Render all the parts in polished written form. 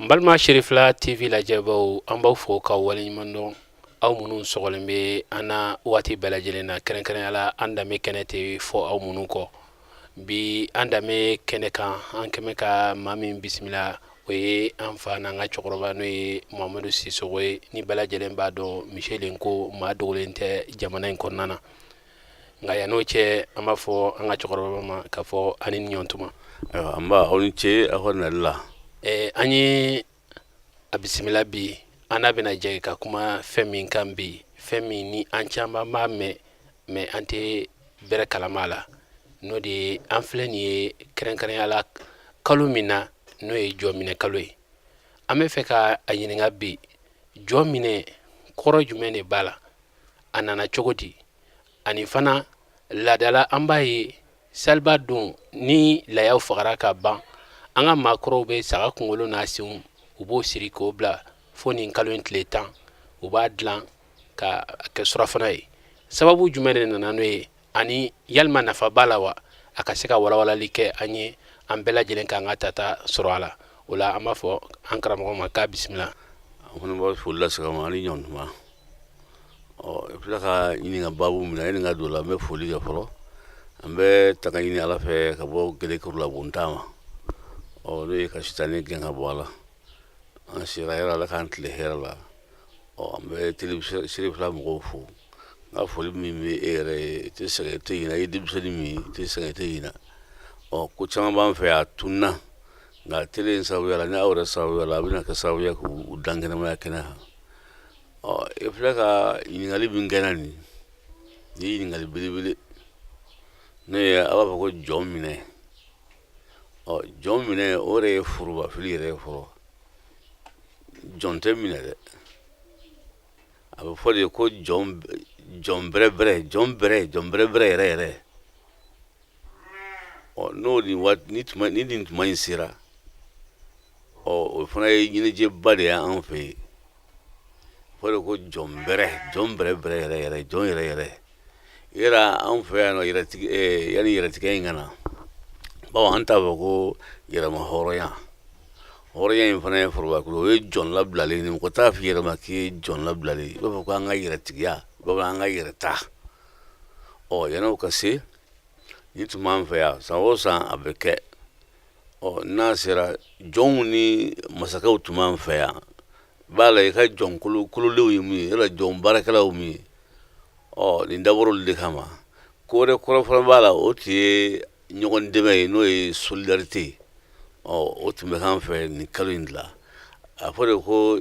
Balima Cherifla TV lajɛbaw, an b'aw fo ka waleɲuman dɔn, aw minnu sɔgɔlen bɛ an na waati bɛɛ lajɛlen na, kɛrɛnkɛrɛnya la an danbe kɛnɛ tɛ fɔ aw minnu kɔ. Bi an danbe kɛnɛ kan, an kɛmɛ ka maa min bisimila, o ye an fa n'an ka cɛkɔrɔba, n'o ye Mamadu Sisɔkɔ ye, ni bɛɛ lajɛlen b'a dɔn Michel ko maa dogolen tɛ jamana in kɔnɔna na. Nka yann'o cɛ, an b'a fɔ an ka cɛkɔrɔba ma k'a fɔ a ni ɲɔntuma. Ayiwa, an ba, aw ni ce aw ka nali la. An ye a bisimila bi, an n'a bɛna jɛ ka kuma fɛn min kan bi, fɛn min ni an caman b'a mɛn, mais an tɛ bɛrɛ kalama la, n'o de ye an filɛ nin ye, kɛrɛnkɛrɛnya la kalo min na, n'o ye jɔminɛ kalo ye. An bɛ fɛ ka a ɲininka bi, jɔminɛ kɔrɔ jumɛn de b'a la, a nana cogo di, ani fana laadala an b'a ye saliba don ni layaw fagara ka ban, an ka maakɔrɔw bɛ saga kunkolo n'a senw, u b'o siri k'o bila fo nin kalo in tile 10, u b'a dilan ka kɛ surafana ye. Sababu jumɛn de nana n'o ye, ani yalima nafa b'a la wa? A ka se ka walawalali kɛ an ye, an bɛɛ lajɛlen k'an ka tata sɔrɔ a la. O la, an b'a fɔ an karamɔgɔ ma k'a bisimila. An fana b'a foli lase aw ma, ani ɲɔntuma. Ɔ, i filɛ ka ɲininka baabu min na, yanni n ka don o la, n bɛ foli kɛ fɔlɔ. An bɛ tanga ɲini Ala fɛ ka bɔ gele la bonta ma, ɔ, n'o ye ka sitanɛ gɛn ka bɔ a la. An sera hɛrɛ, Ala k'an tile hɛrɛ la. Ɔ, an bɛ télé Cherifla mɔgɔw fo. N ka foli min bɛ e yɛrɛ ye, i tɛ sɛgɛn, i tɛ ɲinɛ. I ye denmisɛnnin min ye, i tɛ sɛgɛn, i tɛ ɲinɛ. Ɔ, ko caman b'an fɛ a tunna, nka télé in sababuya la, ni aw yɛrɛ sababuya la, a bɛna kɛ sababu ye k'u dankɛnɛmaya kɛnɛ kan. Ɔ, i filɛ ka ɲininkali min kɛ na nin nin ye ɲininkali belebele, n'o ye a b'a fɔ ko jɔn minɛ. Ɔ, jɔn minɛ, o yɛrɛ ye forobafili yɛrɛ ye fɔlɔ. Jɔn tɛ minɛ dɛ, a bɛ fɔ de ko jɔn, jɔn bɛrɛbɛrɛ, jɔn bɛrɛ, jɔn bɛrɛbɛrɛ yɛrɛ yɛrɛ. Ɔ, n'o ni waati ni tuma ni nin tuma in sera, ɔ, o fana ye ɲɛnajɛba de ye an fɛ yen. Fɔ de ko jɔn bɛrɛ, jɔn bɛrɛ bɛrɛ yɛrɛ yɛrɛ, jɔn yɛrɛ yɛrɛ yɛrɛ. Anw fɛ yan nɔ, yɛrɛtigi, yanni yɛrɛtigɛ in ka na, bawo an t'a fɔ ko yɛrɛma hɔrɔnya. Hɔrɔnya in fana ye forobakulu, o ye jɔn labilalen ye. Mɔgɔ t'a f'i yɛrɛ ma k'i ye jɔn labilalen ye. I b'a fɔ ko an ka yɛrɛtigiya, i b'a fɔ an ka yɛrɛta. Ɔ, yan'o ka se, nin tun b'an fɛ yan, san o san a bɛ kɛ. Ɔ, n'a sera, jɔnw ni masakɛw tun b'an fɛ yan. B'a la, i ka jɔn kololenw ye mun ye, yala jɔn baarakɛlaw mun ye. Ɔ, nin dabɔra olu de kama. Ko wɛrɛ kɔrɔ fana b'a la, o tun ye ɲɔgɔn dɛmɛ ye, n'o ye solidarité ye. Ɔ, o tun bɛ k'an fɛ nin kalo in de la. A fɔ de ko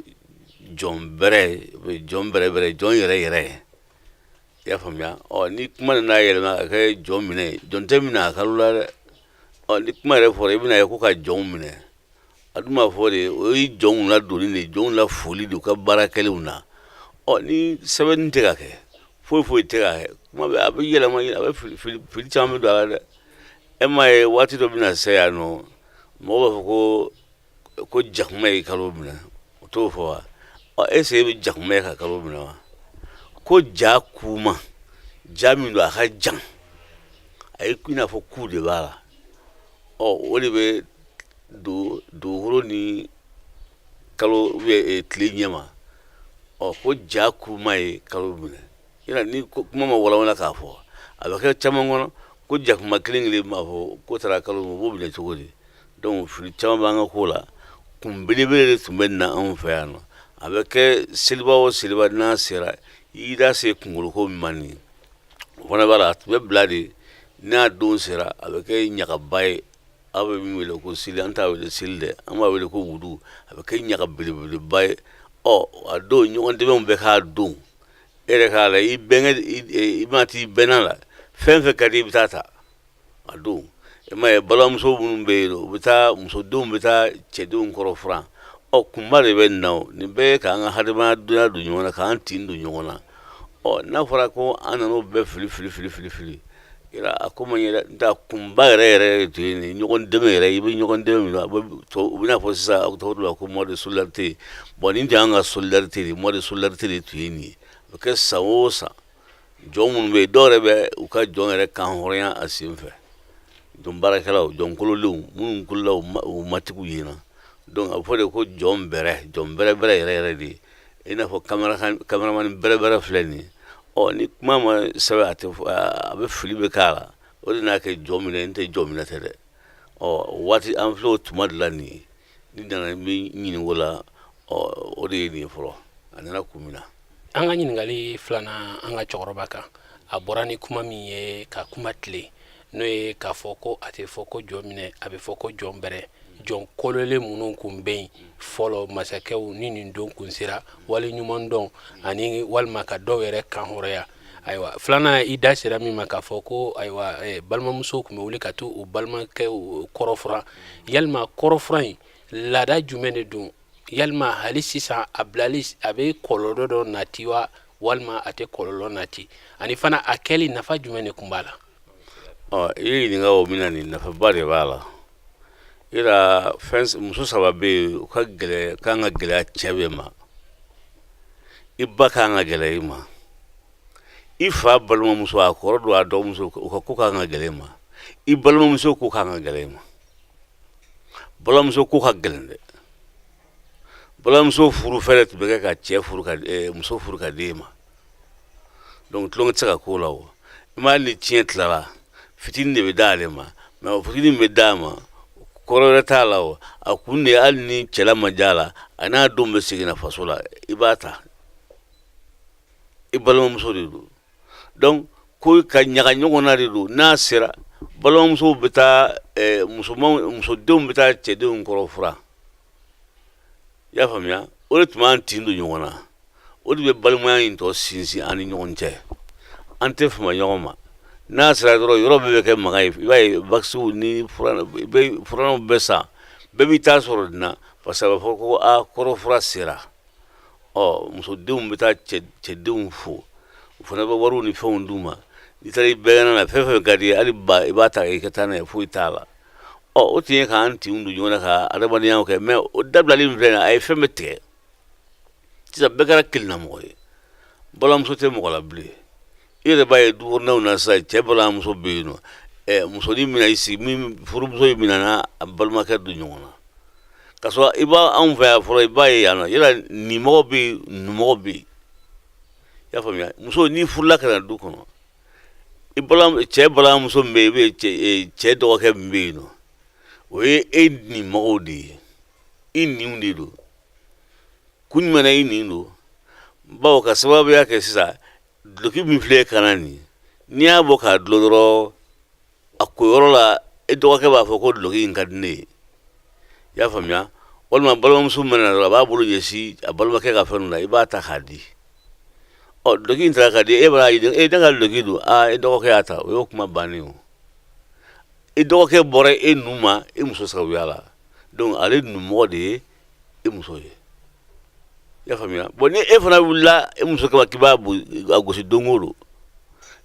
jɔn bɛrɛ, jɔn bɛrɛ bɛrɛ, jɔn yɛrɛ yɛrɛ, i y'a faamuya? Ɔ, ni kuma nana yɛlɛma ka kɛ jɔn minɛ, jɔn tɛ minɛ a kalo la dɛ. Ɔ, ni kuma yɛrɛ fɔra, i bɛna ye ko ka jɔnw minɛ. A dun b'a fɔ de, o ye jɔnw ladonni de ye, jɔnw la foli de u ka baara kɛlenw na. Ɔ, ni sɛbɛnni tɛ ka kɛ, foyi foyi tɛ ka kɛ, kuma bɛ a bɛ yɛlɛma, a bɛ fili fili fili caman bɛ don a la dɛ. E m'a ye, waati dɔ bɛna se yan nɔ, mɔgɔw b'a fɔ ko jakuma ye kalo minɛ. O t'o fɔ wa? Ɔ, est ce que e bɛ jakuma ye ka kalo minɛ wa? Ko ja kuma, ja min don, a ka jan, a ye i n'a fɔ ku de b'a la. Ɔ, o de bɛ don dugukolo ni kalo tile ɲɛma. Ɔ, ko ja kuma ye kalo minɛ. Yala ni kuma ma walawala k'a fɔ, a bɛ kɛ caman kɔnɔ ko jakuma kelen kelen b'a fɔ ko taara kalo, o b'o minɛ cogo di? Donc fili caman b'an ka ko la. Kun belebele de tun bɛ na anw fɛ yan nɔ. A bɛ kɛ seliba o seliba, n'a sera, i da se kunkoloko min ma nin, o fana b'a la. A tun bɛ bila de, n'a don sera, a bɛ kɛ ɲagaba ye. Aw bɛ min wele ko seli, an t'a wele seli dɛ, an b'a wele ko wudu. A bɛ kɛ ɲaga belebeleba ye. Ɔ, a don, ɲɔgɔn dɛmɛw bɛ k'a don. E yɛrɛ k'a la, i bɛnkɛ, i mana t'i bɛnna la, fɛn fɛn ka di, i bɛ taa ta a don. E m'a ye, balimamuso minnu bɛ yen, u bɛ taa, musodenw bɛ taa cɛdenw kɔrɔ furan. Ɔ, kunba de bɛ nin na. O nin bɛɛ ye k'an ka hadamadenya don ɲɔgɔn na, k'an tin don ɲɔgɔn na. Ɔ, n'a fɔra ko an nan'o bɛɛ fili fili fili fili fili, yala a ko man ɲɛ dɛ. N tɛ kunba yɛrɛ yɛrɛ de tun ye nin ɲɔgɔn dɛmɛ yɛrɛ. I bɛ ɲɔgɔn dɛmɛ min na, u bɛna fɔ sisan aw tɔgɔ la ko mois de solidarité. Bon, nin tun y'an ka solidarité de ye, mois de solidarité de tun ye nin ye. A bɛ kɛ san o san. Jɔn minnu bɛ yen, dɔw yɛrɛ bɛ u ka jɔn yɛrɛ kan hɔrɔnya a sen fɛ. Jɔn baarakɛlaw, jɔn kololenw minnu kolola u matigiw yen na, Donc a bɛ fɔ de ko jɔn bɛrɛ, jɔn bɛrɛ bɛrɛ yɛrɛ yɛrɛ de ye, i n'a fɔ kameramani bɛrɛ bɛrɛ filɛ nin ye. Ɔ ni kuma ma sɛbɛn, a tɛ, a bɛ fili bɛ k'a la. O de n'a kɛ jɔn minɛ, n tɛ jɔn minɛ tɛ dɛ. Ɔ waati an filɛ o tuma de la nin ye. Ni nana min ɲininka o la, ɔ o de ye nin ye fɔlɔ, a nana kun min na. An ka ɲininkali filanan, an ka cɛkɔrɔba kan, a bɔra ni kuma min ye ka kuma tilen, n'o ye k'a fɔ ko a tɛ fɔ ko jɔn minɛ, a bɛ fɔ ko jɔn bɛrɛ. Jɔn kololen minnu kun bɛ yen fɔlɔ, masakɛw ni nin don kun sera, wali ɲuman dɔn ani walima ka dɔw yɛrɛ kan hɔrɔnya. Ayiwa, filanan, i da sera min ma k'a fɔ ko ayiwa, balimamusow tun bɛ wuli ka taa u balimakɛw kɔrɔfuran. Yalima kɔrɔfuran in laada jumɛn de don? Yalima hali sisan a bilali a bɛ kɔlɔlɔ dɔ nati wa, walima a tɛ kɔlɔlɔ nati? Ani fana a kɛli nafa jumɛn de tun b'a la? Ɔ i ye ɲininka o min na, nin nafaba de b'a la. Yira fɛn muso saba bɛ yen, u ka gɛlɛ, kan ka gɛlɛya cɛ bɛɛ ma. I ba kan ka gɛlɛya i ma, i fa balimamuso, a kɔrɔ don, a dɔgɔmuso, u ka ko kan ka gɛlɛya i ma, i balimamuso ko kan ka gɛlɛya i ma. Balimamuso ko ka gɛlɛn dɛ. Balimamuso furu fɛrɛ tun bɛ kɛ ka cɛ furu ka muso furu ka d'e ma. Donc tulonkɛ tɛ se ka k'o la. O i m'a ni tiɲɛ tilala, fitinin de bɛ d'ale ma. Mais o fitinin bɛ d'a ma, kɔrɔ wɛrɛ t'a la. O a kun de, hali ni cɛla ma diya a la, a n'a denw bɛ segin na faso la, i b'a ta, i balimamuso de don. Donc ko ka ɲaga ɲɔgɔn na de don. N'a sera, balimamusow bɛ taa, musomanw, musodenw bɛ taa cɛdenw kɔrɔ furan. I y'a faamuya? O de tun b'an tin don ɲɔgɔn na, o de bɛ balimaya in tɔ sinsin an ni ɲɔgɔn cɛ. An tɛ fama ɲɔgɔn ma. N'a sera dɔrɔn, yɔrɔ bɛɛ bɛ kɛ makan ye. I b'a ye bakisiw ni furanw bɛɛ san, bɛɛ b'i ta sɔrɔ nin na, parce que a bɛ fɔ ko a kɔrɔfura sera. Ɔ musodenw bɛ taa cɛdenw fo, u fana bɛ wariw ni fɛnw d'u ma. N'i taara i bɛnkɛna na, fɛn fɛn ka di ye, hali ba, i b'a ta i ka taa n'a ye, foyi t'a la. Ɔ o tun ye k'an tinw don ɲɔgɔn na ka adamadenya kɛ. Mais o dabilali min filɛ nin ye, a ye fɛn bɛɛ tigɛ. Sisan bɛɛ kɛra kelennamɔgɔ ye, balimamuso tɛ mɔgɔ la bilen. I yɛrɛ b'a ye du kɔnɔnaw na sisan, cɛ balimamuso bɛ yen nɔ, musonin bɛna i sigi min, furumuso in bɛna n'a balimakɛ don ɲɔgɔn na, ka sɔrɔ i b'a anw fɛ yan fɔlɔ, i b'a ye yan nɔ, yala nimɔgɔ bɛ yen, numɔgɔ bɛ yen. I y'a faamuya? Muso n'i furula ka na du kɔnɔ, i balima, cɛ balimamuso min bɛ yen, i bɛ cɛ dɔgɔkɛ min bɛ yen nɔ, o ye e nimɔgɔw de ye, i ninw de don. Kun jumɛn na i nin don? Bawo ka sababuya kɛ sisan, duloki min filɛ kan na nin, n'i y'a bɔ k'a dulon dɔrɔn a ko yɔrɔ la, e dɔgɔkɛ b'a fɔ ko duloki in ka di ne ye. I y'a faamuya? Walima balimamuso mana na dɔrɔn, a b'a bolo ɲɛsin a balimakɛ ka fɛn dɔ la, i b'a ta k'a di. Ɔ duloki in taara k'a di, e b'a ɲini, e ne ka duloki don, aa e dɔgɔkɛ y'a ta, o y'o kuma bannen o. I dɔgɔkɛ bɔra e nu ma e muso sababuya la, donc ale numɔgɔ de ye e muso ye. I y'a faamuya? Bon, ni e fana wulila e muso kama k'i b'a a gosi don o don,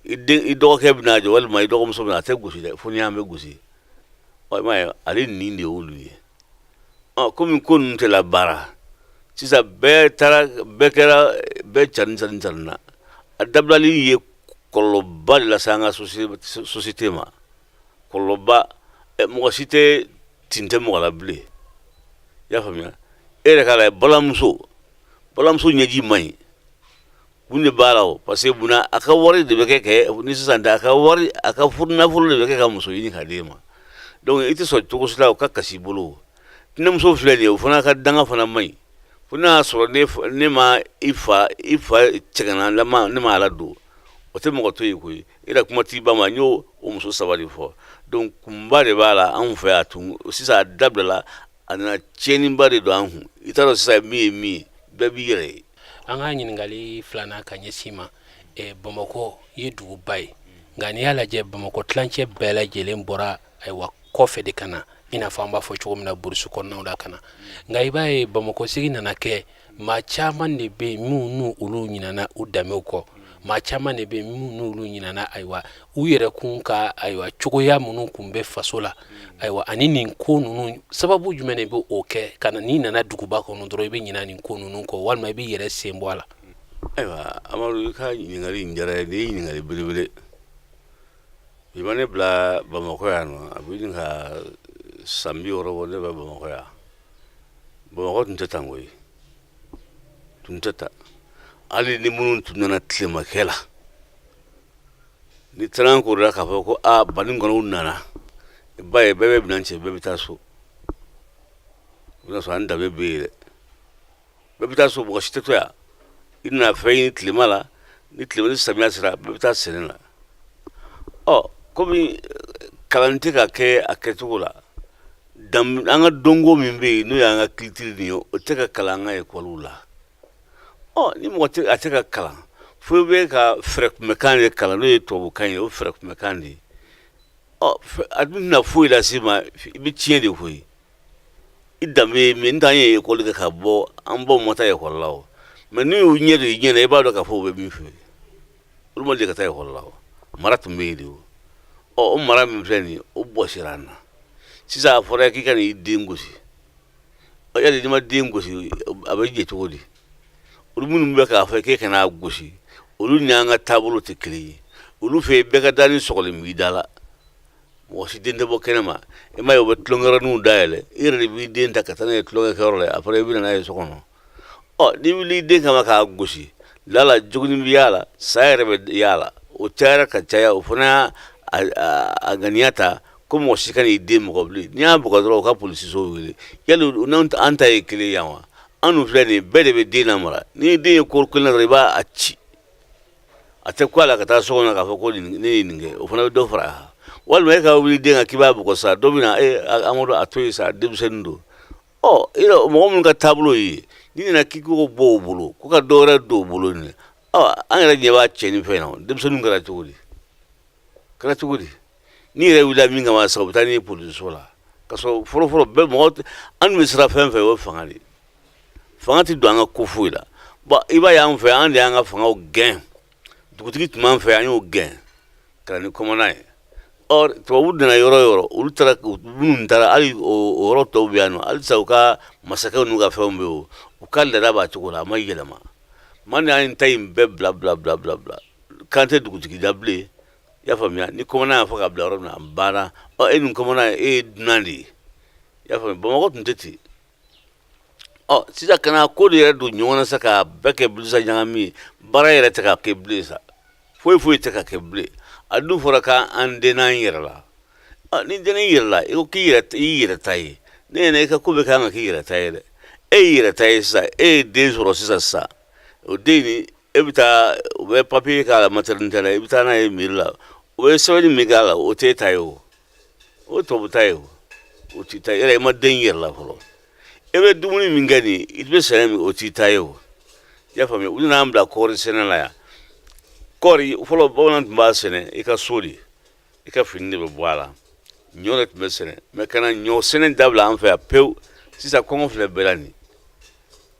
i den, i dɔgɔkɛ bɛna jɔ walima i dɔgɔmuso bɛna, a tɛ gosi dɛ, fo n'i y'an bɛ gosi. Ɔ i m'a ye, ale nin de y'olu ye. Ɔ komi ko ninnu tɛ labaara sisan, bɛɛ taara, bɛɛ kɛra, bɛɛ cani cani cani na. A dabilali ye kɔlɔlɔba de lase an ka société ma, kɔlɔlɔba. Mɔgɔ si tɛ tin tɛ mɔgɔ la bilen. I y'a faamuya? E yɛrɛ k'a lajɛ, balimamuso ɲɛji man ɲi. Kun de b'a la o, parce que munna? A ka wari de bɛ kɛ ni sisan tɛ, a ka wari, a ka furu nafolo de bɛ kɛ ka muso ɲini ka d'e ma. Donc i tɛ sɔn cogo si la o ka kasi i bolo. Tɛnɛmuso filɛ nin ye, o fana ka danga fana man ɲi, fo n'a y'a sɔrɔ ne ma i fa cɛgana lama, ne ma ala don, o tɛ mɔgɔ to yen koyi. E yɛrɛ kuma t'i ba ma. N y'o o muso saba de fɔ. Donc kunba de b'a la anw fɛ yan tun. Sisan a dabilala, a nana tiɲɛniba de don an kun. I t'a dɔn sisan min ye min ye, bɛɛ b'i yɛrɛ ye. An ka ɲininkali filanan ka ɲɛsin ma, Bamakɔ ye duguba ye, nka n'i y'a lajɛ, Bamakɔ tilancɛ bɛɛ lajɛlen bɔra ayiwa kɔfɛ de ka na, i n'a fɔ an b'a fɔ cogo min na, burusi kɔnɔnaw la ka na. Nka i b'a ye Bamakɔ sigi nana kɛ, maa caman de bɛ yen minnu n'u olu ɲinana u danbew kɔ, maa caman de bɛ yen minnu n'olu ɲinana ayiwa u yɛrɛ kun ka ayiwa cogoya minnu kun bɛ faso la. Ayiwa, ani nin ko ninnu sababu jumɛn de bɛ o kɛ ka na? N'i nana duguba kɔnɔ dɔrɔn, i bɛ ɲina nin ko ninnu kɔ, walima i b'i yɛrɛ sen bɔ a la. Ayiwa Amadu, i ka ɲininkali in diyara n ye. Nin ye ɲininkali belebele. Bi ma ne bila Bamakɔ yan nɔ, a bɛ ɲini ka san 60 bɔ ne bɛ Bamakɔ yan. Bamakɔ tun tɛ tan koyi, tun tɛ tan. Hali ni minnu tun nana tilemakɛ la, ni taran korila k'a fɔ ko aa baninkɔnɔw nana, i b'a ye bɛɛ bɛ minɛn cɛ, bɛɛ bɛ taa so. O bɛna sɔrɔ an danbe bɛ yen dɛ. Bɛɛ bɛ taa so, mɔgɔ si tɛ to yan. I nana fɛn ɲini tilema la, ni tilema ni samiya sera, bɛɛ bɛ taa sɛnɛ la. Ɔ komi kalan tɛ ka kɛ a kɛcogo la, an ka dɔnko min bɛ yen, n'o y'an ka culture nin ye, o tɛ ka kalan an ka ekɔliw la. Ɔ ni mɔgɔ tɛ a tɛ ka kalan, fo i bɛ ka fɛɛrɛkunbɛkan de kalan, n'o ye tubabukan ye, o fɛɛrɛkunbɛkan de ye. Ɔ a dun tɛna foyi lase i ma, i bɛ tiɲɛ de koyi. I danbe ye min ye, n t'an ye ekɔli kɛ ka bɔ, an baw ma taa ekɔli la o, mais n'u y'u ɲɛ don i ɲɛ na, i b'a dɔn k'a fɔ u bɛ min fɛ. Olu ma deli ka taa ekɔli la o, mara tun bɛ yen de o. Ɔ o mara min filɛ nin ye, o bɔsira an na. Sisan a fɔra k'i ka n'i den gosi. Ɔ yali n'i ma den gosi, a bɛ jɛ cogo di? Olu minnu bɛ k'a fɔ k'e kana gosi, olu ni an ka taabolo tɛ kelen ye. Olu fɛ yen, bɛɛ ka da ni sɔgɔlen b'i da la, mɔgɔ si den tɛ bɔ kɛnɛ ma. I m'a ye u bɛ tulonkɛyɔrɔninw dayɛlɛ, i yɛrɛ de b'i den ta ka taa n'a ye tulonkɛyɔrɔ la, a fɔra i bɛ na n'a ye so kɔnɔ. Ɔ n'i wuli i den kama k'a gosi, lala jogini bɛ y'a la, saya yɛrɛ bɛ y'a la. O cayara ka caya, o fana y'a ŋaniya ta ko mɔgɔ si kan'i den bugɔ bilen. N'i y'a bugɔ dɔrɔn, u ka polisiso wele. Yali n'an ta ye kelen yan wa? An dun filɛ nin ye, bɛɛ de bɛ den lamara. N'i den ye ko kelen dɔrɔn, i b'a ci, a tɛ ko a la ka taa so kɔnɔ k'a fɔ ko ne ye nin kɛ, o fana bɛ dɔ fara a kan. Walima e ka wuli den kan k'i b'a bugɔ sa, dɔ bɛ na e Amadu, a to yen sa, denmisɛnnin don. Ɔ yɔrɔ mɔgɔ minnu ka taabolo ye, n'i nana k'i k'o bɔ o bolo, ko ka dɔ wɛrɛ don o bolo nin, ɔ an yɛrɛ ɲɛ b'a cɛnni fɛn na. Denmisɛnninw kɛra cogo di? Kɛra cogo di? N'i yɛrɛ wulila min kama sa, u bɛ taa n'i ye polisiso la. Ka sɔrɔ fɔlɔfɔlɔ bɛɛ mɔgɔ an tun bɛ siran fɛn fɛn, o ye fanga de ye. Fanga tɛ don an ka ko foyi la. Bon i b'a ye an fɛ, an de y'an ka fangaw gɛn. Dugutigi tun b'an fɛ, an y'o gɛn ka na ni kɔmana ye. Ɔ tubabu nana yɔrɔ o yɔrɔ, olu taara, minnu taara, hali o yɔrɔ tɔw bɛ yan nɔ halisa, u ka masakɛw n'u ka fɛnw bɛ yen, u ka laada b'a cogo la, a ma yɛlɛma. Maa ni an ta in bɛɛ bila bila bila bila bila, kan tɛ dugutigi da bilen. I y'a faamuya? Ni kɔmana y'a fɔ ka bila yɔrɔ min na, a banna. Ɔ e dun kɔmana, e ye dunan de ye. I y'a faamuya? Bamakɔ tun tɛ ten. Ɔ sisan ka na ko de yɛrɛ don ɲɔgɔn na sa, k'a bɛɛ kɛ bilisa ɲagami ye. Baara yɛrɛ tɛ ka kɛ bilen sa, foyi foyi tɛ ka kɛ bilen. A dun fɔra k'an denna an yɛrɛ la. Ɔ ni denna i yɛrɛ la, i ko k'i yɛrɛ i yɛrɛ ta ye, ne ɲɛna i ka ko bɛɛ kan ka k'i yɛrɛ ta ye dɛ. E y'i yɛrɛ ta ye sisan, e ye den sɔrɔ sisan sisan, o den nin, e bɛ taa, u bɛ papiye k'a la maternité la, i bɛ taa n'a ye mairie la, u bɛ sɛbɛnni min k'a la, o t'e ta ye, o o ye tubabu ta ye, o o t'i ta ye. Yɛrɛ i ma den yɛrɛ la fɔlɔ, e bɛ dumuni min kɛ nin, i bɛ sɛnɛ min, o t'i ta ye o. I y'a faamuya? U nana an bila kɔɔri sɛnɛ la yan. Kɔɔri fɔlɔ, bamanan tun b'a sɛnɛ i ka so de, i ka fini de bɛ bɔ a la, ɲɔ de tun bɛ sɛnɛ. Mais ka na ɲɔ sɛnɛ dabila an fɛ yan pewu sisan, kɔngɔ filɛ bɛɛ la nin.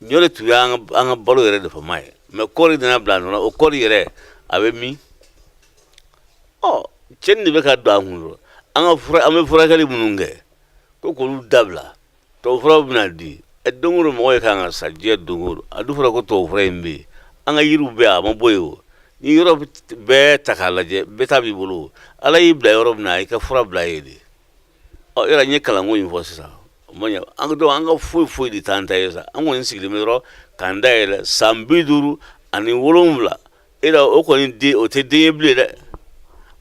Ɲɔ de tun y'an ka balo yɛrɛ de fama ye, mais kɔɔri nana bila a nɔ na. O kɔɔri yɛrɛ, a bɛ min? Ɔ cɛnni de bɛ ka don an kun. An ka fura, an bɛ furakɛli minnu kɛ, ko k'olu dabila, tubabufuraw bɛna di. Ɛ don o don mɔgɔ ye kan ka sa diɲɛ don o don. A dun fɔra ko tubabufura in bɛ yen, an ka yiriw bɛ yen, a ma bɔ yen o. Ni yɔrɔ bɛɛ ta k'a lajɛ, bɛɛ ta b'i bolo. Ala y'i bila yɔrɔ min na, i ka fura bila yen de. Ɔ yɔrɔ n ye kalanko in fɔ sisan, o ma ɲɛ. An ka an ka foyi foyi de t'an ta ye sa. An kɔni sigilen bɛ dɔrɔn k'an da yɛlɛ san 57. E la o kɔni den, o tɛ den ye bilen dɛ.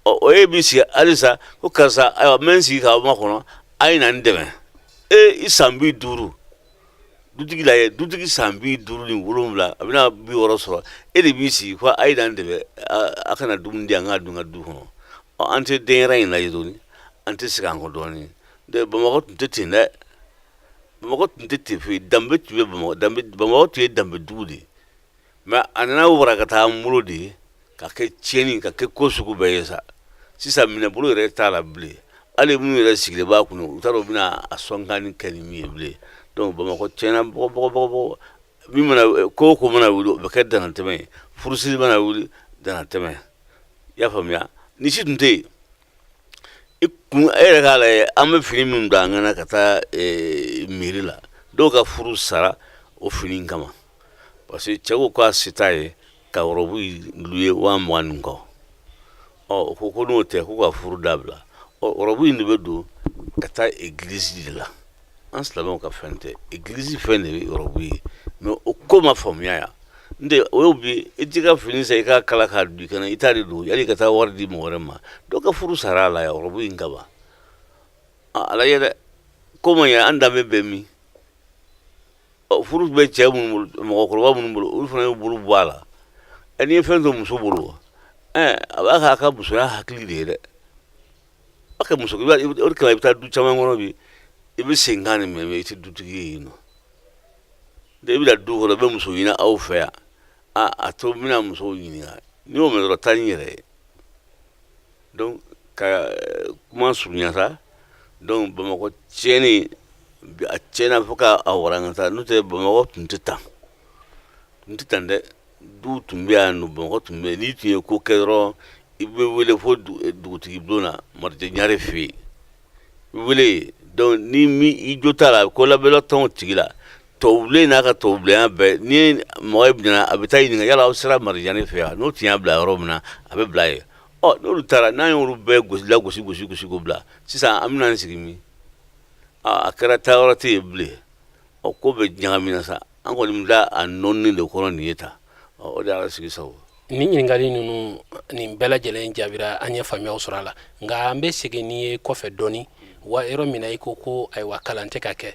Ɔ o e b'i sigi halisa ko karisa, ayiwa n bɛ n sigi k'aw makɔnɔ, a ye na n dɛmɛ. E i san 50, dutigi la ye, dutigi san 57, a bɛna 60 sɔrɔ, e de b'i sigi ko a ye na n dɛmɛ, a kana dumuni di an k'a dun ka du kɔnɔ. Ɔ an tɛ denyɛrɛ in lajɛ tuguni, an tɛ segin an kɔ dɔɔnin. Bamakɔ tun tɛ ten dɛ, Bamakɔ tun tɛ ten fewu. Danbe tun bɛ Bamakɔ, danbe, Bamakɔ tun ye danbe dugu de ye. Mais a nana wara ka taa an bolo de ye, ka kɛ tiɲɛni, ka kɛ ko sugu bɛɛ ye sa. Sisan minɛbolo yɛrɛ t'a la bilen. Hali minnu yɛrɛ sigilen b'a kunna, u t'a dɔn u bɛna a sɔnkanni kɛ ni min ye bilen. Donc Bamakɔ tiɲɛna bɔgɔ bɔgɔ bɔgɔ bɔgɔ. Min mana ko o ko mana wuli, o bɛ kɛ dantɛmɛ ye. Furusiri mana wuli, dantɛmɛ. I y'a faamuya? Ni si tun tɛ yen, i kun e yɛrɛ k'a lajɛ, an bɛ fini min don an kan na ka taa mairie la, dɔw ka furu sara o fini kama, parce que cɛ ko k'a se t'a ye ka robe louer 20 000 nin kɔ. Ɔ o ko ko n'o tɛ, k'u ka furu dabila. Ɔ robe in de bɛ don ka taa église de la. An silamɛw ka fɛn tɛ, egilizi fɛn de ye rɔbu ye, mais o ko ma faamuya yan. N tɛ o y'o bi i t'i ka fini san, i k'a kala k'a don i kan na, i t'a de don yanni ka taa wari di mɔgɔ wɛrɛ ma. Dɔw ka furu sara a la yan rɔbu in kama. Ala ye dɛ, ko ma ɲɛ. An danbe bɛ min? Furu bɛ cɛ minnu bolo, mɔgɔkɔrɔba minnu bolo, olu fana y'u bolo bɔ a la. N'i ye fɛn to muso bolo, a b'a k'a ka musoya hakili de ye dɛ. A kɛ muso, o de kama i bɛ taa du caman kɔnɔ bi, i bɛ senkan de mɛn, i tɛ dutigi ye yen nɔ. I bɛ du kɔnɔ, i bɛ muso ɲini aw fɛ yan, a to n bɛna musow ɲininka. N'i y'o mɛn dɔrɔn, taa n'i yɛrɛ ye. Donc ka kuma surunya sa, donc Bamakɔ tiɲɛni, a tiɲɛna fo k'a warankata. N'o tɛ, Bamakɔ tun tɛ tan, tun tɛ tan dɛ. Du tun bɛ yan nɔ, Bamakɔ tun bɛ yen. N'i tun ye ko kɛ dɔrɔn, i bɛ wele fo dugutigi bulon na, Marijɛ Ɲare fɛ yen, i bɛ wele. Donc ni min i jo t'a la, ko labɛnla tɔn tigi la, tubabubilen n'a ka tubabubilenya bɛɛ, ni mɔgɔ ye minɛ, a bɛ taa ɲininka yala aw sera Marijɛ Ɲare fɛ yan. N'o tun y'a bila yɔrɔ min na, a bɛ bila yen. Ɔ n'olu taara, n'an y'olu bɛɛ gosi, lagosi, gosi, gosi k'o bila sisan, an bɛna an sigi min? A kɛra taayɔrɔ tɛ yen bilen. Ɔ ko bɛ ɲagamina sa. An kɔni bɛ taa a nɔɔni de kɔnɔ nin ye tan. Ɔ o de y'ala sigi sago. Nin ɲininkali ninnu, nin bɛɛ lajɛlen jaabira, an ye faamuyaw sɔrɔ a la. Nka an bɛ segin n'i ye kɔfɛ dɔɔni wa, yɔrɔ min na i ko ko ayiwa, kalan tɛ ka kɛ.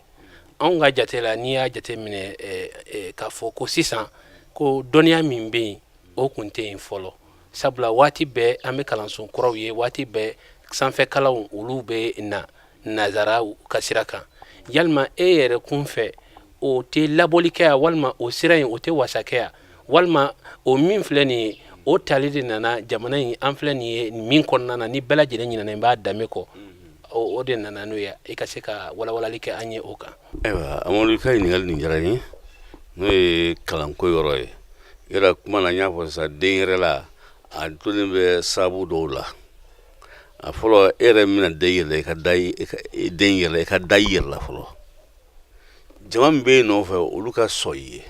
Anw ka jate la, n'i y'a jate minɛ k'a fɔ ko sisan ko dɔnniya min bɛ yen, o kun tɛ yen fɔlɔ, sabula waati bɛɛ an bɛ kalanso kuraw ye, waati bɛɛ sanfɛ kalanw olu bɛ na nazaraw ka sira kan. Yalima e yɛrɛ kun fɛ, o tɛ labɔli kɛ yan, walima o sira in o tɛ wasa kɛ yan, walima o min filɛ nin ye, o tali de nana jamana in an filɛ nin ye min kɔnɔna na, ni bɛɛ lajɛlen ɲinɛna b'a danbe kɔ, o de nana n'o ye? I ka se ka walawalali kɛ an ye o kan. Ayiwa Amadu, i ka ɲininkali nin diyara n ye, n'o ye kalanko yɔrɔ ye. Yɔrɔ kuma na, n y'a fɔ sisan, den yɛrɛ la, a tolen bɛ sababu dɔw la. A fɔlɔ, e yɛrɛ bɛna den yɛrɛ, i ka da den yɛrɛ, i ka da i yɛrɛ la fɔlɔ. Jama min bɛ yen nɔfɛ, olu ka sɔn i ye.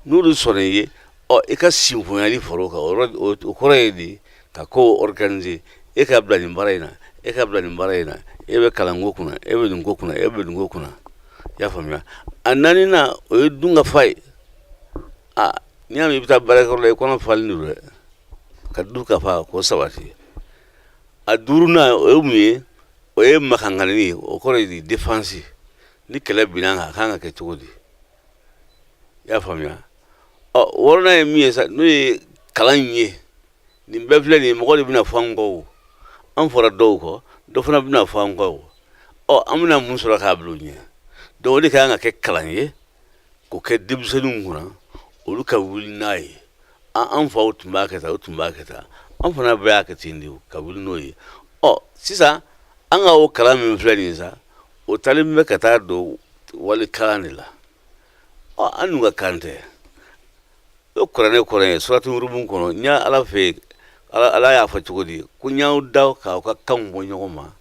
N'olu sɔnna i ye, ɔ i ka sinfonyali fara o kan. O kɔrɔ ye di? Ka ko organiser, e ka bila nin baara in na, e ka bila nin baara in na, e bɛ kalanko kunna, e bɛ nin ko kunna, e bɛ nin ko kunna. I y'a faamuya? A naaninan, o ye dun ka fa ye. Aa, n'i y'a mɛn i bɛ taa baarakɛyɔrɔ la, i kɔnɔ falen don dɛ, ka dun ka fa k'o sabati. A duurunan, o ye mun ye? O ye makankanni ye. O kɔrɔ ye di? Défense. Ni kɛlɛ binna kan, a kan ka kɛ cogo di? I y'a faamuya? Ɔ wɔɔrɔnan ye min ye sa, n'o ye kalan in ye. Nin bɛɛ filɛ nin ye, mɔgɔ de bɛna fɔ an kɔ. O an fɔra dɔw kɔ, dɔ fana bɛna fɔ an kɔ. O ɔ an bɛna mun sɔrɔ k'a bila u ɲɛ? Donc o de ka kan ka kɛ kalan ye, k'o kɛ denmisɛnninw kunna, olu ka wuli n'a ye. An faw tun b'a kɛ tan, u tun b'a kɛ tan, an fana bɛɛ y'a kɛ ten de, ka wuli n'o ye. Ɔ sisan an ka o kalan min filɛ nin ye sa, o taalen bɛ ka taa don wali kalan de la. Ɔ an dun ka kan tɛ. O kuranɛ kɔrɔ ye suratu Rumu kɔnɔ, n y'a Ala fɛ yen, Ala y'a fɔ cogo di? Ko n y'aw da k'aw ka kanw bɔ ɲɔgɔn ma,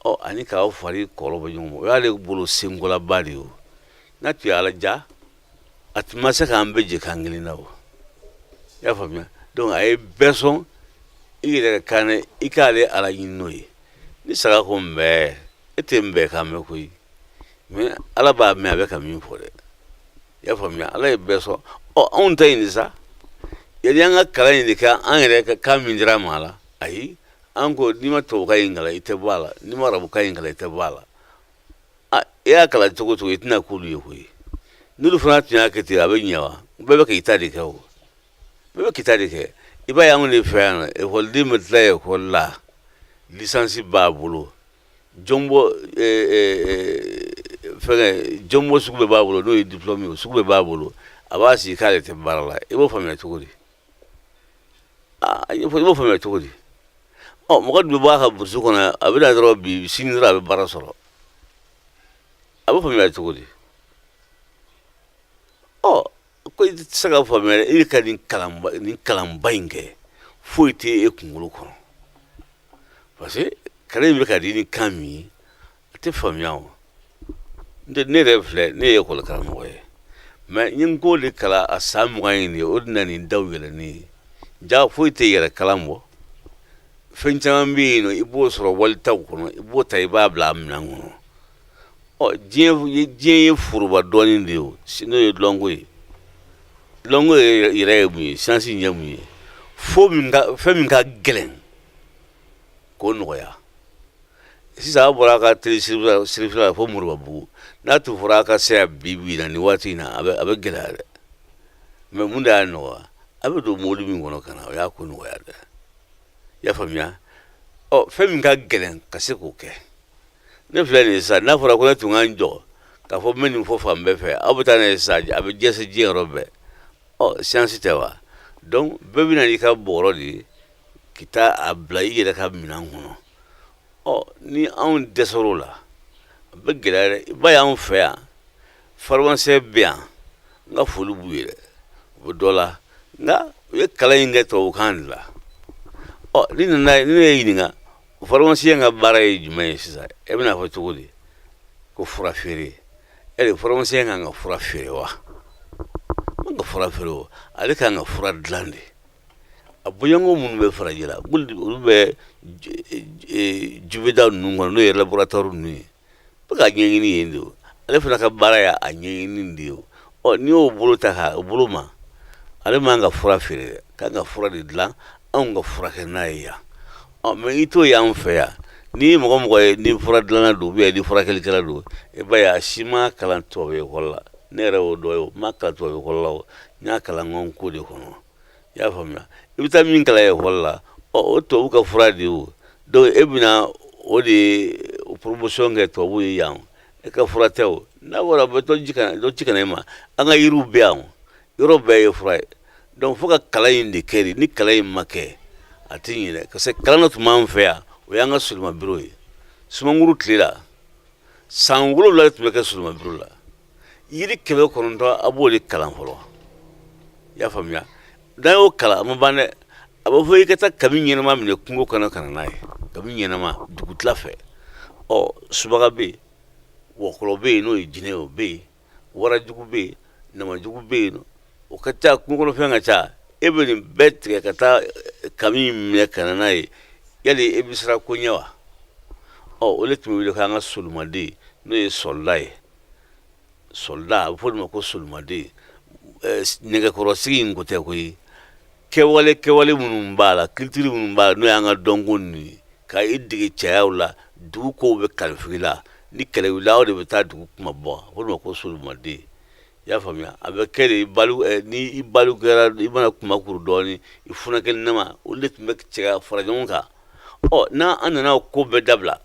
ɔ ani k'aw fari kɔrɔ bɔ ɲɔgɔn ma. O y'ale bolo senkolaba de ye. O n'a tun ye Ala ja, a tun ma se k'an bɛɛ jɛ kan kelen na. O i y'a faamuya? Donc a ye bɛɛ sɔn i yɛrɛ ka kan na, i k'ale Ala ɲini n'o ye. Ni saga ko n bɛɛ, e tɛ n bɛɛ kan mɛn koyi, mais Ala b'a mɛn a bɛ ka min fɔ dɛ. I y'a faamuya? Ala ye bɛɛ sɔn. Ɔ anw ta in de sa, yanni an ka kalan in de kɛ an yɛrɛ ka kan min dira ma la, ayi, an ko n'i ma tubabukan in kalan, i tɛ bɔ a la, n'i ma arabukan in kalan, i tɛ bɔ a la. A i y'a kalan cogo o cogo, i tɛna k'olu ye koyi. N'olu fana tun y'a kɛ ten, a bɛ ɲɛ wa? Bɛɛ bɛ k'i ta de kɛ. O bɛɛ bɛ k'i ta de kɛ. I b'a ye, anw de fɛ yan nɔ, ekɔliden bɛ tila ekɔli la, licence b'a bolo, jɔnbɔ fɛngɛ, jɔnbɔ sugu bɛɛ b'a bolo, n'o ye diplôme ye, o sugu bɛɛ b'a bolo, a b'a sigi k'ale tɛ baara la. I b'o faamuya cogo di? Aa, i b'o faamuya cogo di? Ɔ mɔgɔ dun bɛ bɔ a ka burusi kɔnɔ, a bɛ na dɔrɔn bi, sini dɔrɔn a bɛ baara sɔrɔ. A b'o faamuya cogo di? Ɔ ko i tɛ se ka faamuya, e ka nin kalanba in kɛ, foyi tɛ e kunkolo kɔnɔ, parce que kalan in bɛ ka di ni kan min ye, a tɛ faamuya. O n tɛ, ne yɛrɛ filɛ, ne ye ekɔli karamɔgɔ ye, mais n ye n ko de kalan a san 20 in de, o de nana nin daw yɛlɛ ne ye. Ja foyi tɛ yɛrɛ kalan bɔ. Fɛn caman bɛ yen nɔ, i b'o sɔrɔ walitaw kɔnɔ, i b'o ta, i b'a bila a minɛn kɔnɔ. Ɔ, diɲɛ ye foroba dɔnni de ye o, n'o ye lɔnko ye. Lɔnko yɛrɛ ye mun ye? Siyansi ye mun ye? Fo min ka fɛn min ka gɛlɛn k'o nɔgɔya. Sisan aw bɔra a ka télé sirifila la fo Moribabugu, n'a tun fɔra a ka se yan bi bi in na, nin waati in na, a bɛ gɛlɛya dɛ. Mais mun de y'a nɔgɔya? A bɛ don mobili min kɔnɔ ka na, o y'a ko nɔgɔya dɛ. I y'a faamuya? Ɔ, fɛn min ka gɛlɛn ka se k'o kɛ, ne filɛ nin ye sisan, n'a fɔra ko ne tun ka n jɔ k'a fɔ n bɛ nin fɔ fan bɛɛ fɛ, aw bɛ taa n'a ye sisan, a bɛ jɛsɛn diɲɛ yɔrɔ bɛɛ. Ɔ, siyansi tɛ wa? Donc bɛɛ bɛ na n'i ka bɔrɔ de ye k'i taa a bila i yɛrɛ ka minɛn kɔnɔ. Ɔ, ni anw dɛsɛr'o la, a bɛ gɛlɛya dɛ. I b'a ye, anw fɛ yan, pharmacien bɛ yan, n ka foli b'u ye dɛ, u bɛ dɔ la, nka u ye kalan in kɛ tubabukan de la. Ɔ, ni nana ni ne ye ɲininka, pharmacien ka baara ye jumɛn ye sisan, e bɛna fɔ cogo di ko fura feere? E de pharmacien kan ka fura feere wa? Man ka fura feere o, ale kan ka fura dilan de. A bɔɲɔgɔnko minnu bɛ farajɛ la, olu bɛ jubeda ninnu kɔnɔ, n'o ye laboratoire ninnu ye, bɛ ka ɲɛɲini yen de. O ale fana ka baara ye a ɲɛɲini de ye. Ɔ, n'i y'o bolo ta k'a bolo ma, ale man ka fura feere dɛ, kan ka fura de dilan, anw ka furakɛ n'a ye yan. Ɔ, mais i t'o ye anw fɛ yan. N'i ye mɔgɔ mɔgɔ ye ni fura dilanna don, ou ni furakɛlikɛla don, i b'a ye a si ma kalan tubabu ekɔli la. Ne yɛrɛ y'o dɔ ye, o ma kalan tubabu ekɔli la, o n y'a kalan n ka ko de kɔnɔ. I y'a faamuya? I bɛ taa min kalan ekɔli la, ɔ, o tubabu ka fura de ye o. Donc e bɛna o de promotion kɛ tubabu ye yan, e ka fura tɛ o. N'a fɔra bɛ dɔ ci ka na, dɔ ci ka na e ma. An ka yiriw bɛ yan, yɔrɔ bɛɛ ye fura ye. Donc fo ka kalan in de kɛ de. Ni kalan in ma kɛ, a tɛ ɲɛ dɛ, parce que kalan dɔ tun b'an fɛ yan, o y'an ka solomabiro ye. Sumanguru tile la, san 7 de tun bɛ kɛ solomabiro la. Yiri 900, a b'o de kalan fɔlɔ. I y'a faamuya? N'an y'o kalan, a ma ban dɛ. A bɛ fɔ i ka taa kami ɲɛnama minɛ kungo kɔnɔ ka na n'a ye, kami ɲɛnama dugutila fɛ. Ɔ, subaga bɛ yen, wɔkɔlɔ bɛ yen, n'o ye jinɛ ye, o bɛ yen, warajugu bɛ yen, namajugu bɛ yen, o ka ca, kungo kɔnɔfɛn ka ca. E bɛ nin bɛɛ tigɛ ka taa kami minɛ ka na n'a ye, yali e bɛ siran ko ɲɛ wa? Ɔ, o de tun bɛ wele k'an ka solomaden, n'o ye sɔlida ye. Sɔlida, a bɛ fɔ o de ma ko solomaden. Nɛgɛkɔrɔsigi in ko tɛ koyi. Kɛwale minnu b'a la, culture minnu b'a la, n'o y'an ka dɔnko ninnu ye, ka i dege cɛyaw la, dugu kow bɛ kalifa i la, ni kɛlɛ wulila, aw de bɛ taa dugu kuma bɔ, a fɔ o de ma ko solomaden. I y'a faamuya? A bɛ kɛ de balo ni i balo kɛra, i mana kuma kuru dɔɔnin, i furakɛli nama, olu de tun bɛ cɛ ka fara ɲɔgɔn kan. Ɔ, n'an nana o ko bɛɛ dabila,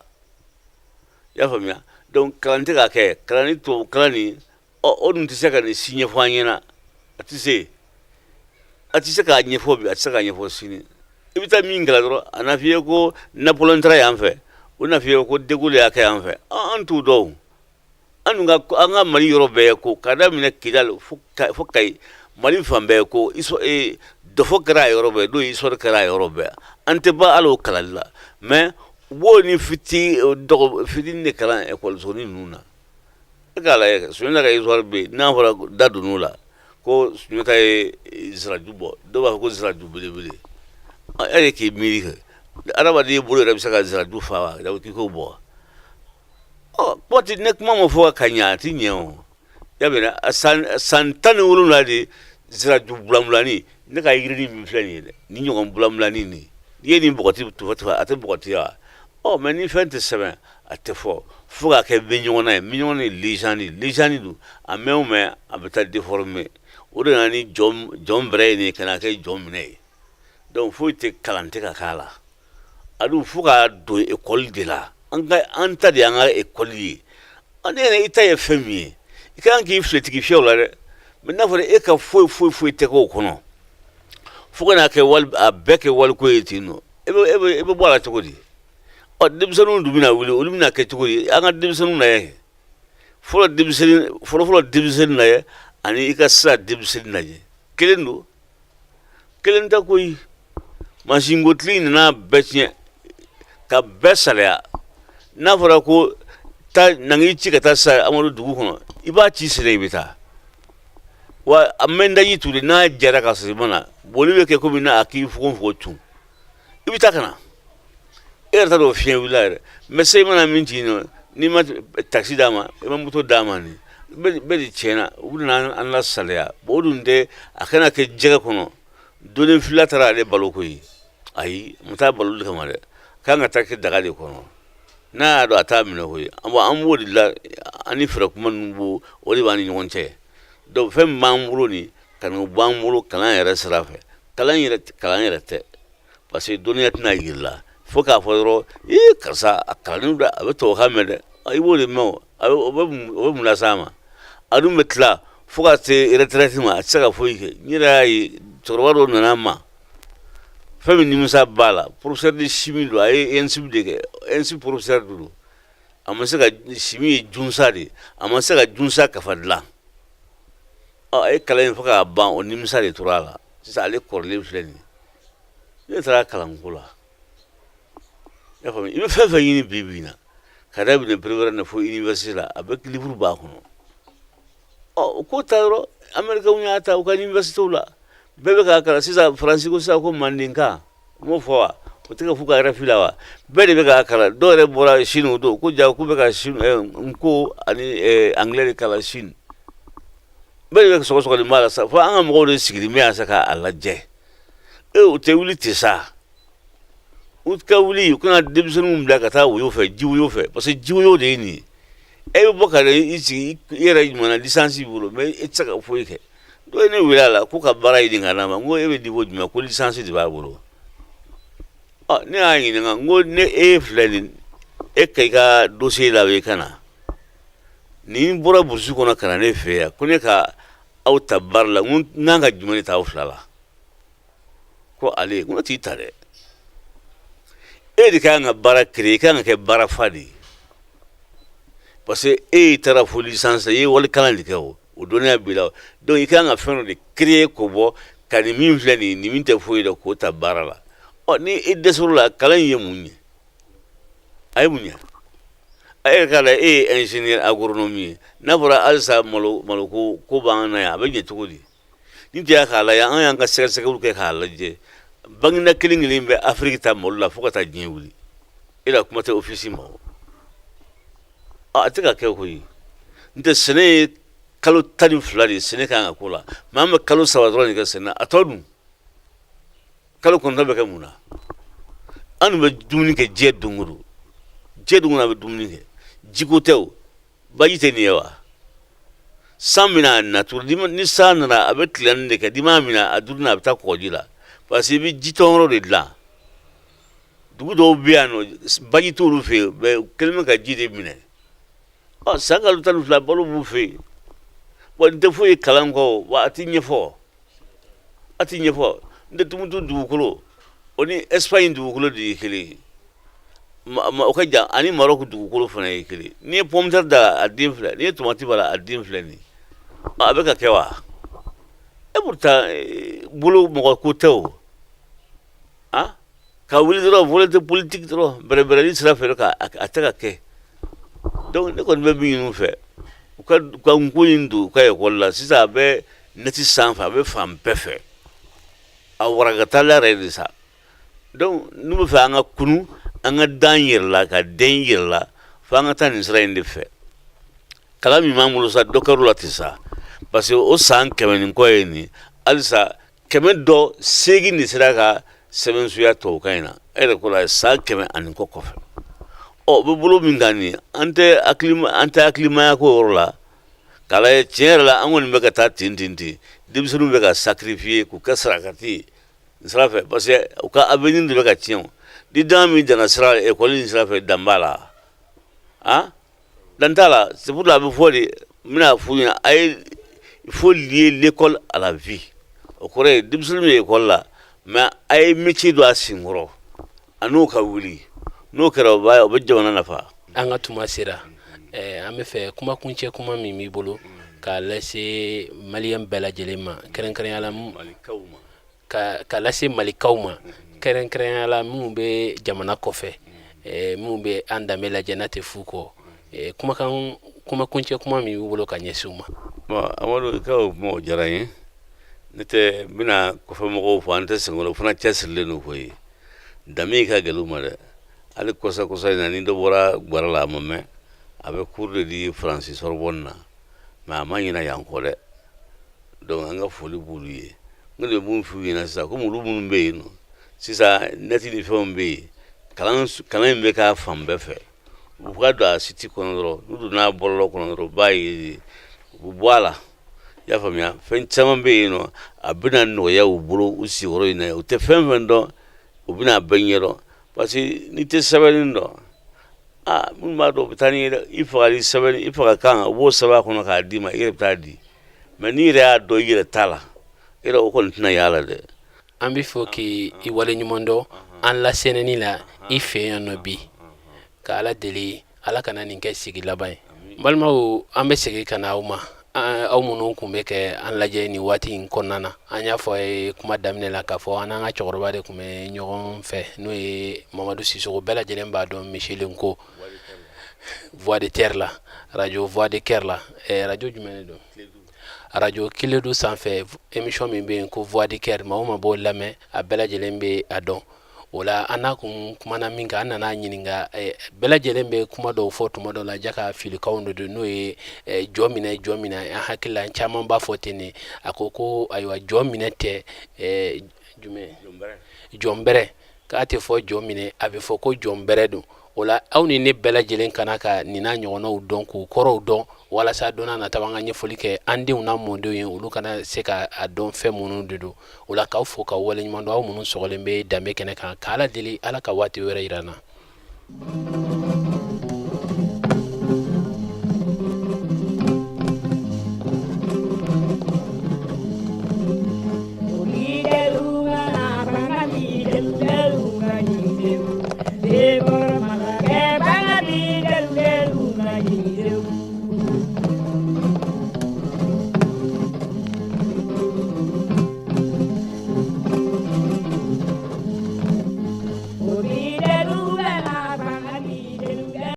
i y'a faamuya? Donc kalan tɛ ka kɛ, kalan ni tubabu kalan nin, ɔ, o dun tɛ se ka nin si ɲɛfɔ an ɲɛna. A tɛ se k'a ɲɛfɔ bi, a tɛ se k'a ɲɛfɔ sini. I bɛ taa min kalan dɔrɔn, a na f'i ye ko Napoléon taara yan fɛ, o na f'i ye ko de Gaulle y'a kɛ yan fɛ. An t'u dɔn. An dun ka an ka Mali yɔrɔ bɛɛ ye ko, k'a daminɛ Kidali fo Kayi, Mali fan bɛɛ ye ko dɔfɔ kɛra a yɔrɔ bɛɛ, n'o ye histoire kɛra a yɔrɔ bɛɛ. An tɛ ban hali o kalali la, mais u b'o ni fiti dɔgɔ fitinin de kalan ekɔlisonin ninnu na. E k'a lajɛ, Sunjata ka histoire bɛ yen, n'a fɔra da donn'o la ko Sunjata ye siraju bɔ, dɔw b'a fɔ ko siraju belebele. E de k'i miiri kɛ, adamaden bolo yɛrɛ bɛ se ka siraju fa wa k'i k'o bɔ? Ɔ, kuma tɛ ne, kuma ma fɔ ka ɲɛ, a tɛ ɲɛ o. Ya mɛn, san 17 de siraju bulanbulani, ne ka yirini min filɛ nin ye dɛ, ni ɲɔgɔn bulanbulani nin, n'i ye nin bɔgɔti tufa tufa, a tɛ bɔgɔti wa? Ɔ, mais ni fɛn tɛ sɛbɛn, a tɛ fɔ, fo k'a kɛ bɛ ɲɔgɔn na ye, bɛ ɲɔgɔn ye, légende légende don, a mɛn o mɛn, a bɛ taa déformer. O de nana ni jɔn bɛrɛ ye nin ye, ka na kɛ jɔn minɛ ye. Donc foyi tɛ kalan tɛ ka k'a la. A dun fo ka don ekɔli de la. An ka an ta de y'an ka ekɔli ye. Ne yɛrɛ, i ta ye fɛn min ye, i ka kan k'i filetigi fiyɛ o la dɛ. Mais n'a fɔra e ka foyi foyi foyi tɛ k'o kɔnɔ, fo ka n'a kɛ wali, a bɛɛ kɛ waliko ye ten nɔ, e bɛ bɔ a la cogo di? Ɔ, denmisɛnninw dun bɛna wuli, olu bɛna kɛ cogo di? An ka denmisɛnninw lajɛ, fɔlɔ denmisɛnnin, fɔlɔ fɔlɔ denmisɛnnin lajɛ ani i ka sisan denmisɛnnin lajɛ, kelen don, kelen tɛ koyi. Mansinkotigi nana bɛɛ tiɲɛ ka bɛɛ salaya. N'a fɔra ko taa na k'i ci ka taa sa Amadu dugu kɔnɔ, i b'a ci sira, i bɛ taa wa a mɛn daji tu de, n'a jara ka sɔrɔ i ma na, boli bɛ kɛ komi n'a k'i fogon fogon tun, i bɛ taa ka na, e yɛrɛ t'a dɔn fiɲɛ wulila yɛrɛ. Mais se i mana min ci nɔ, N'i ma takisi d'a ma, i ma moto d'a ma, nin bɛɛ de tiɲɛna. U bɛna an lasalaya. Bon, o dun tɛ, a kana kɛ jɛgɛ kɔnɔ donnen fila taara ale balo koyi. Ayi, n taa balo kama dɛ, k'an ka taa kɛ daga de kɔnɔ. N'a y'a dɔn a t'a minɛ koyi. An b'o de la, an ni fɛɛrɛ kuma ninnu b'o o de b'an ni ɲɔgɔn cɛ. Donc fɛn min b'an bolo nin, ka n'o b'an bolo kalan yɛrɛ sira fɛ, kalan yɛrɛ tɛ, parce que dɔnniya tɛna yir'i la fo k'a fɔ dɔrɔn ee, karisa a kalannen don, a bɛ tubabukan mɛn dɛ. I b'o de mɛn. O a bɛ o bɛ mun las'a ma? A dun bɛ tila fo ka se retraite ma, a tɛ se ka foyi kɛ. N yɛrɛ y'a ye, cɛkɔrɔba dɔ nana n ma, fɛn min nimisa b'a la, professeur de chimie don, a ye ENSUP de kɛ, ENSUP professeur de don. A ma se ka, chimie ye junsa de ye, a ma se ka junsa kafa dilan. Ɔ, a ye kalan in fo k'a ban, o nimisa de tora a la. Sisan ale kɔrɔlen filɛ nin ye, ne taara kalanko la. I y'a faamu, i bɛ fɛn fɛn ɲini bi bi in na, ka daminɛ primaire na fo université la, a bɛ livre b'a kɔnɔ. Ɔ, o ko ta yɔrɔ, américains y'a ta u ka université la, bɛɛ bɛ k'a kalan sisan. Faransi ko sisan ko mandenkan, n m'o fɔ wa? O tɛ ka f'u ka RFI la wa? Bɛɛ de bɛ k'a kalan. Dɔw yɛrɛ bɔra Chine, o don ko ja k'u bɛ ka Chine nko ani anglais de kalan Chine. Bɛɛ de bɛ sɔgɔsɔgɔli b'a la sa, fo an ka mɔgɔw de sigilen bɛ yan sa k'a lajɛ. E, u tɛ wuli ten sa, u ka wuli, u kana denmisɛnninw bila ka taa woyo fɛ, ji woyo fɛ, parce que ji woyo de ye nin ye. E bɛ bɔ ka i sigi i yɛrɛ ɲuman na, licence b'i bolo, mais e tɛ se ka foyi kɛ. Dɔ ye ne wele a la ko ka baara ɲini ka d'a ma. N ko e bɛ niveau jumɛn? Ko licence de b'a bolo. Ɔ, ne y'a ɲininka, n ko ne e filɛ nin, e ka i ka dossier labɛn, i ka na. Nin bɔra brousse kɔnɔ ka na ne fɛ yan ko ne ka aw ta baara la, n ko n kan ka jumɛn de ta aw fila la? Ko ale, n ko ne t'i ta dɛ, e de ka kan ka baara créer, i ka kan ka kɛ baara fa de ye, parce que e taara fo licence, i ye wali kalan de kɛ, o dɔnniya b'i la. Donc i ka kan ka fɛn dɔ de créer k'o bɔ ka nin min filɛ nin ye, nin min tɛ foyi la, k'o ta baara la. Ɔ, ni e dɛsɛr'o la, kalan in ye mun ye? A ye mun ɲɛ? A yɛrɛ k'a la, e ye ingénieur agronome ye, n'a fɔra halisa malo maloko ko b'an na yan, a bɛ ɲɛ cogo di? Ni tɛ y'a k'a lajɛ, an y'an ka sɛgɛsɛgɛliw kɛ k'a lajɛ, bangeda kelen kelen bɛ Afiriki ta malo la fo ka taa diɲɛ wuli. E la kuma tɛ office ma o, a tɛ ka kɛ koyi. N tɛ, sɛnɛ ye kalo 12 de ye, sɛnɛ kan ka k'o la, mais an bɛ kalo 3 dɔrɔn de kɛ sɛnɛ na. A tɔ dun, kalo 9 bɛ kɛ mun na? An dun bɛ dumuni kɛ diɲɛ don o don, diɲɛ don o don an bɛ dumuni kɛ. Jiko tɛ o, baji tɛ nin ye wa? San bɛna na tuguni, ni san nana, a bɛ tilenin de kɛ, n'i m'a minɛ a duurunan, a bɛ taa kɔgɔji la, parce que i bɛ jitɔnyɔrɔ de dilan. Dugu dɔw bɛ yan nɔ, baji t'olu fɛ yen, mais u kɛlen bɛ ka ji de minɛ. Ɔ, san kalo 12, balo b'u fɛ yen. Bon, nin tɛ foyi ye kalan kɔ wa, a ti ɲɛfɔ, a ti ɲɛfɔ. N tɛ, Tumutu dugukolo, o ni Espagne dugukolo de ye kelen ye, o ka jan, ani Maroc dugukolo fana ye kelen. N'i ye pomme de terre da, a den filɛ, n'i ye tomati b'a la, a den filɛ nin ye. A bɛ ka kɛ wa? Et pourtant bolo mɔgɔ ko tɛ o, ah, ka wuli dɔrɔn, volonté politique dɔrɔn, bɛrɛbɛrɛli sira fɛ, ka a tɛ ka kɛ. Donc ne kɔni bɛ min ɲini u fɛ, u ka nko in don u ka ekɔli la sisan, a bɛ net sanfɛ, a bɛ fan bɛɛ fɛ, a warakatala yɛrɛ de sa. Donc n'u bɛ fɛ an ka kunu, an ka dan yɛrɛ la, ka den yɛrɛ la, fo an ka taa nin sira in de fɛ. Kalan min b'an bolo sa, dɔ kɛr'o la ten sa, parce que o san 100 ni kɔ ye nin, halisa kɛmɛ dɔ seegin de sera ka sɛbɛnsuya tubabukan in na. E yɛrɛ ko la, san 100 ani kɔ kɔfɛ, ɔ, o bɛ bolo min kan nin, an tɛ hakilimaya ko yɔrɔ la k'a lajɛ. Tiɲɛ yɛrɛ la, an kɔni bɛ ka taa ten ten ten, denmisɛnninw bɛ ka sacrifier k'u kɛ sarakati ye nin sira fɛ, parce que u ka avenir de bɛ ka tiɲɛ. O ni dan min danna sira ekɔli nin sira fɛ, dan b'a la, ah, dan t'a la. C'est pour a bɛ fɔ de, n bɛna f'u ɲɛna, a ye, il faut lier l'école à la vie. O kɔrɔ ye, denmisɛnnin bɛ ekɔli la, mais a ye métier don a senkɔrɔ, a n'o ka wuli. N'o kɛra, o b'a o bɛ jamana nafa. An ka tuma sera. An bɛ fɛ kuma kuncɛ kuma min b'i bolo k'a lase maliyɛn bɛɛ lajɛlen ma, kɛrɛnkɛrɛnya la ka lase malikaw ma, kɛrɛnkɛrɛnya la minnu bɛ jamana kɔfɛ, minnu bɛ an danbe lajɛ n'a tɛ fu kɔ, kumakan, kuma kuncɛ kuma min b'i bolo ka ɲɛsin u ma. Bon, Amadu, i ka o kuma, o diyara n ye. Ne tɛ n bɛna kɔfɛ mɔgɔw fɔ, an tɛ senkɔrɔ, o fana cɛsirilen don koyi. Danbe ka gɛlɛn u ma dɛ. Hali kɔsa kɔsa in na, ni dɔ bɔra gwara la, a ma mɛn. A bɛ cours de di Faransi Sorbonne na, mais a ma ɲinɛ yan kɔ dɛ. Donc an ka foli b'olu ye. N de bɛ mun f'u ɲɛna sisan, komi olu minnu bɛ yen nɔ sisan, net ni fɛnw bɛ yen, kalan in bɛ k'a fan bɛɛ fɛ. U ka don a site kɔnɔ dɔrɔn, n'u donna bɔlɔlɔ kɔnɔ dɔrɔn, u b'a ye, u bɛ bɔ a la. I y'a faamuya, fɛn caman bɛ yen nɔ, a bɛna nɔgɔya u bolo u sigiyɔrɔ in na. U tɛ fɛn fɛn dɔn, u bɛna a bɛɛ ɲɛdɔn, parce que n'i tɛ sɛbɛnni dɔn, aa, minnu b'a dɔn, u bɛ taa n'i ye dɛ. I fagali sɛbɛnni, i faga kan, u b'o sɛbɛn a kɔnɔ k'a d'i ma, i yɛrɛ bɛ taa di. Mais n'i yɛrɛ y'a dɔn i yɛrɛ ta la, e yɛrɛ o kɔni tɛna y'a la dɛ. An bɛ fɔ k'i waleɲuman dɔn an lasɛnɛni la i fɛ yan nɔ bi, ka Ala deli, Ala kana nin kɛ sigi laban ye. N balimaw, an bɛ segin ka na aw ma, aw minnu tun bɛ kɛ an lajɛ nin waati in kɔnɔna na. An y'a fɔ a ye kuma daminɛ la k'a fɔ an n'an ka cɛkɔrɔba de tun bɛ ɲɔgɔn fɛ, n'o ye Mamadu Sisoko. Bɛɛ lajɛlen b'a dɔn Michelin ko Voix de terre la, radio Voix de cœur la. Radio jumɛn de don? Radio Kiledu sanfɛ, émission min bɛ yen ko Voix de cœur, maa o maa b'o lamɛn, a bɛɛ lajɛlen bɛ a dɔn o la. An n'a kun kumana min kan, an nana ɲininka. Bɛɛ lajɛlen bɛ kuma dɔw fɔ tuma dɔw la, ja ka filikanw de don, n'o ye jɔ minɛ, jɔ minɛ. An hakili la, caman b'a fɔ ten de. A ko ko ayiwa, jɔ minɛ tɛ, jumɛn, jɔnbɛrɛ, k'a tɛ fɔ jɔ minɛ, a bɛ fɔ ko jɔnbɛrɛ don. O la, aw ni ne bɛɛ lajɛlen kana ka nin n'a ɲɔgɔnnaw dɔn, k'u kɔrɔw dɔn, walasa don n'a nataw an ka ɲɛfɔli kɛ an denw n'a mɔdenw ye, olu kana se ka a dɔn fɛn minnu de don. O la, k'aw fo k'aw waleɲuman dɔn, aw minnu sɔgɔlen bɛ danbe kɛnɛ kan, k'Ala deli, Ala ka waati wɛrɛ yira an na.